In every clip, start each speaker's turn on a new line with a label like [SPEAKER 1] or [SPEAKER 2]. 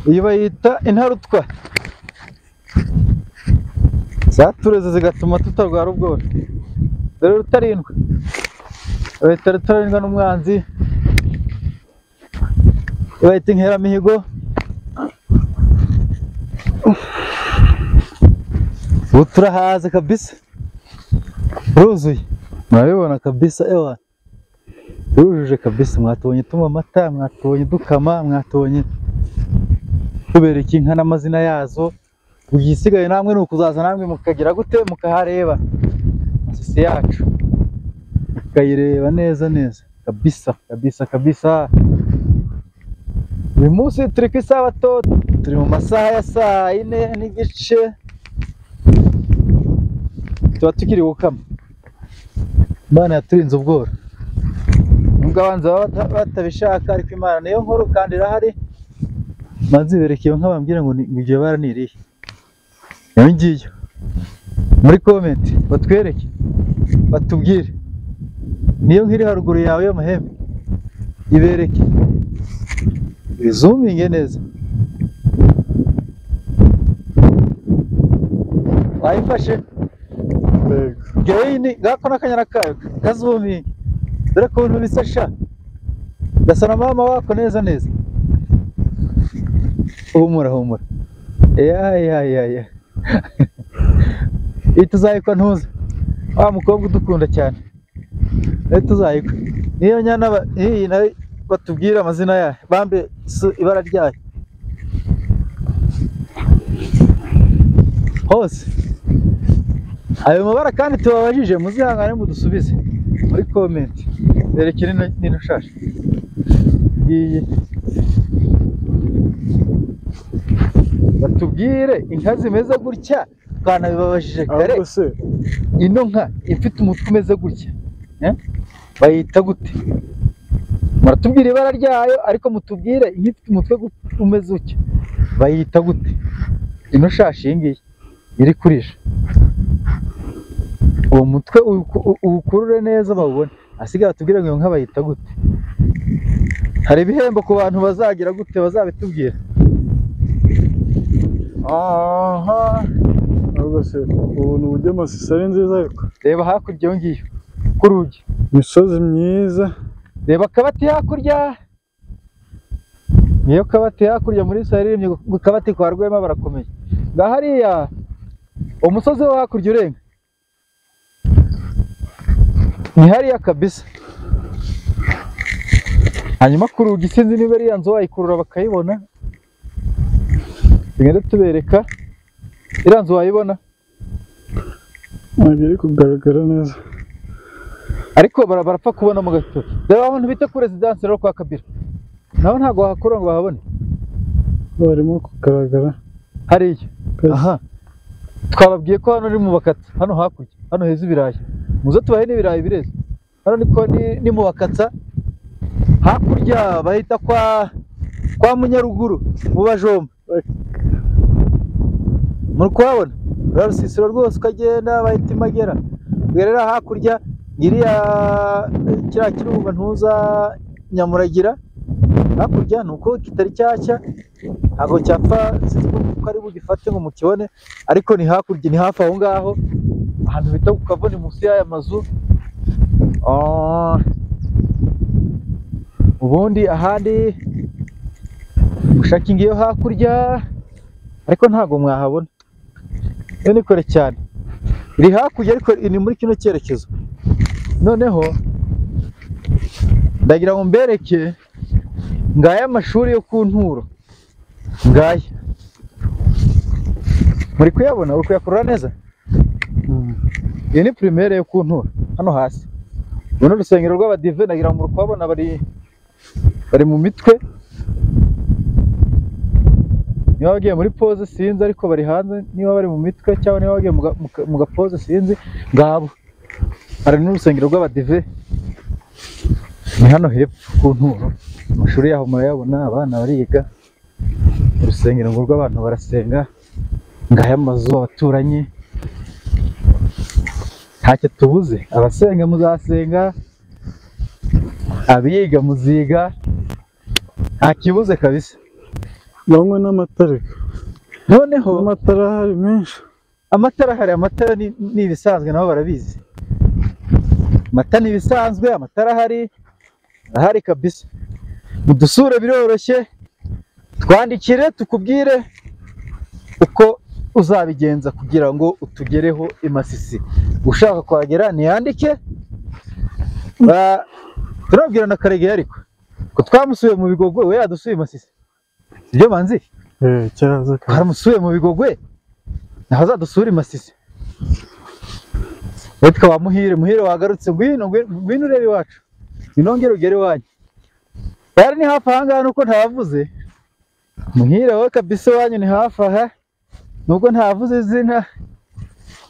[SPEAKER 1] Iyi bayita intarutwa. Zatureze zigatuma tutarwara ubwoba. Dore Rutarindwa. Bayita Rutarindwa n'umwanzi. Bayita Inkeramihigo. Ubu turahaze kabisa. Ruzuye. Murabibona kabisa ewa. Rujuje kabisa, mwatubonye tunywa amata, mwatubonye dukama, mwatubonye tubereka inka n'amazina yazo. Igisigaye namwe ni ukuzaza namwe mukagira gute, mukahareba Masisi yacu, mukayireba neza neza kabisa kabisa kabisa. Uyu munsi turi ku isabato, turi mu masaha ya saa 4:15, tuba tukiri gukama. Imana yaturinze ubworo, nubwo abanzi baba batabishaka, ariko Imana niyo nkuru kandi irahari. Manzi bereka iyo nka bambwira ngo iryo bara ni irihe. Iyo ngiyo muri comment batwereke, batubwire niyo nkiri haruguru yawe y'amahembe, ibereke, izuminge neza. Wayifashe geyini ngako n'akanyana kayo kazuminge, dore ukuntu bisa sha, gasa na mama wako neza neza. Humura humura, ya ya ya ya. Iyi tuzayikwa ntuza wa mukobwa udukunda cyane, iyi tuzayikwa niyo nyana iyi nayo batubwira amazina yayo, bambe ibara ryayo hose. Ayo mabara kandi tubabajije muzihangane mudusubize muri comment. Berekere nino shasha ngiyi, batubwire inka zimeze gutya, twanabibabajije kare. Ino nka ifite umutwe umeze gutya bayita gute? Muratubwira ibara ryayo, ariko mutubwire inka ifite umutwe umeze gutya bayita gute? Ino shashi iyi ngiyi iri kurisha, uwo mutwe uwukurure neza bawubone, asigaye batubwire ngo iyo nka bayita gute. Hari ibihembo ku bantu bazagira gute, bazabitubwira. Aha
[SPEAKER 2] rwose ubuntu uburyo Masisi ari nziza, ariko
[SPEAKER 1] reba hakurya iyo ngiyo ku rugi,
[SPEAKER 2] imisozi myiza.
[SPEAKER 1] Reba Kabati hakurya, niyo Kabati hakurya muri Israel, ngo Kabati kwa Rwema barakomeye. Ngahariya umusozi wo hakurya urenga ni hariya kabisa. Hanyuma ku rugi sinzi niba ariya nzu wayikurura bakayibona, tugende tubereka. Iriya nzu wayibona
[SPEAKER 2] ntabwo iri kugaragara neza,
[SPEAKER 1] ariko barapfa kubona mu gato. Reba abantu bita kuri residence rero kwa Kabila, naho ntabwo wahakura ngo bahabone,
[SPEAKER 2] barimo kugaragara
[SPEAKER 1] hariya. Aha twababwiye ko hano ni mu Bakatsa, hano hakurya, hano heza ibirayi, muze tubahe n'ibirayi bireze. Hano niko ni mu Bakatsa, hakurya bahita kwa Munyaruguru mu Bajomba. Muri kuhabona ruriya rusisiro rwose ukagenda bahita Imagera, ugerera hakurya iriya kiriya kirunga ntuza Nyamuragira hakurya, nuko kitari cyashya ntabwo cyapfa, sinzi ko ari bugifate ngo mukibone, ariko ni hakurya, ni hafi aho ngaho ahantu bita ku Kavuni, munsi y'aya mazu. Ubundi ahandi mushakingi yo hakurya, ariko ntabwo mwahabona, iyo ni kure cyane, iri hakurya ariko ni muri kino cyerekezo. Noneho ndagira ngo mbereke ngaya amashuri yo ku Nturo, ngaya muri kuyabona, uri kuyakurura neza. Iyi ni primaire yo ku Nturo hano hasi. Ubu ni urusengero rw'abadive, ndagira ngo muri kuhabona, bari mu mitwe, niba bagiye muri pause sinzi, ariko bari hanze, niba bari mu mitwe cyangwa niba bagiye mu gapoze sinzi. Ngabo hari n'urusengero rw'abadive, ni hano hepfo ku Nturo. Amashuri yaho murayabona, abana bariga, urusengero ngo rw'abantu barasenga. Ngaya amazu abaturanyi, ntacyo tubuze, abasenga muzasenga, abiga muziga, nta kibuze kabisa.
[SPEAKER 2] Banywe n'amata reka.
[SPEAKER 1] Noneho
[SPEAKER 2] amatara ahari menshi.
[SPEAKER 1] Amatara ahari, amatara ni ibisanzwe nabo barabizi. Amata ni ibisanzwe, amatara ahari, ahari kabisa. Mudusure biroroshye, twandikire tukubwire uko uzabigenza kugira ngo utugereho i Masisi. Ushaka kuhagera niyandike. Turabwira na Karegeya ariko ko twamusuye mu Bigogwe, we yadusuye i Masisi. Sibyo Manzi?
[SPEAKER 2] Cyaza ka.
[SPEAKER 1] Twaramusuye mu Bigogwe, naho azadusura i Masisi. Witwa wa Muhire, Muhire wagarutse, ngwino ngwino urebe iwacu, ngwino ugere iwanyu. Yari ni hafi aha ngaha nuko ntavuze. Muhire wowe kabisa iwanyu ni hafi aha, nubwo ntavuze izina,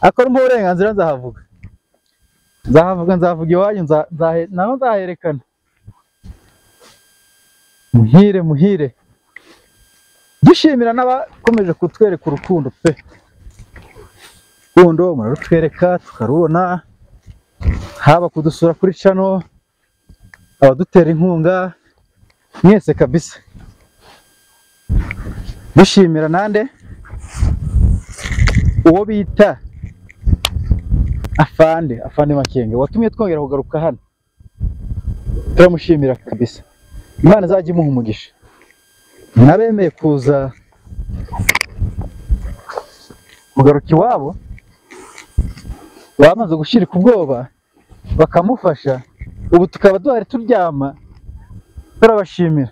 [SPEAKER 1] akora umpa uburenganzira nzahavuga. Nzahavuga, nzavuga iwanyu, naho nzaherekana. Muhire, Muhire. Dushimira n'abakomeje kutwereka urukundo pe. Urukundo murarutwereka tukarubona, haba kudusura kuri channel, abadutera inkunga mwese kabisa. Dushimira nande uwo bita Afande, Afande Makenge watumye twongera kugaruka hano. Turamushimira kabisa. Imana izajya imuha umugisha. Nabemeye kuza kugaruka iwabo, bamaze gushirika ubwoba bakamufasha, ubu tukaba duhari turyama. Turabashimira.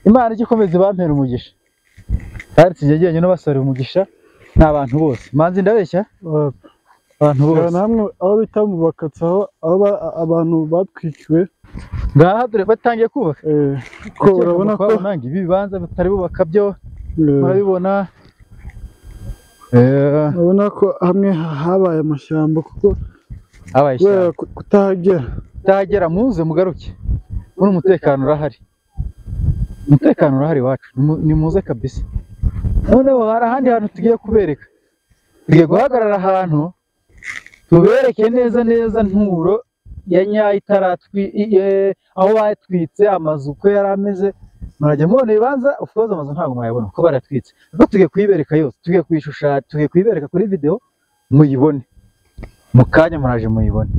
[SPEAKER 1] Imana ijye ikomeza ibampera umugisha. Kandi sijye no basara umugisha n'abantu bose. Manzi ndabeshya? Abantu bose.
[SPEAKER 2] Namwe aho bita mu bakatsa, aho abantu batwikiwe.
[SPEAKER 1] Ngaha dore batangiye kubaka.
[SPEAKER 2] Ko urabona ko
[SPEAKER 1] nange ibi bibanza batari bubaka byo murabibona.
[SPEAKER 2] Urabona ko hamwe habaye amashyamba kuko
[SPEAKER 1] habaye ishyamba.
[SPEAKER 2] Kutahagera.
[SPEAKER 1] Kutahagera muze mugaruke. Muri umutekano urahari. Umutekano urahari wacu. Ni muze kabisa. Noneho hari ahandi hantu tugiye kubereka. Tugiye guhagarara ahantu tubereke neza neza Nturo ya nyayo itaratwi, aho batwitse amazu uko yari ameze. Murajya mubona ibibanza, of course amazu ntabwo mwayabona kuko baratwitse. Ariko tugiye kuyibereka yose, tugiye kuyishushanya, tugiye kuyibereka kuri video muyibone. Mu kanya muraje muyibone.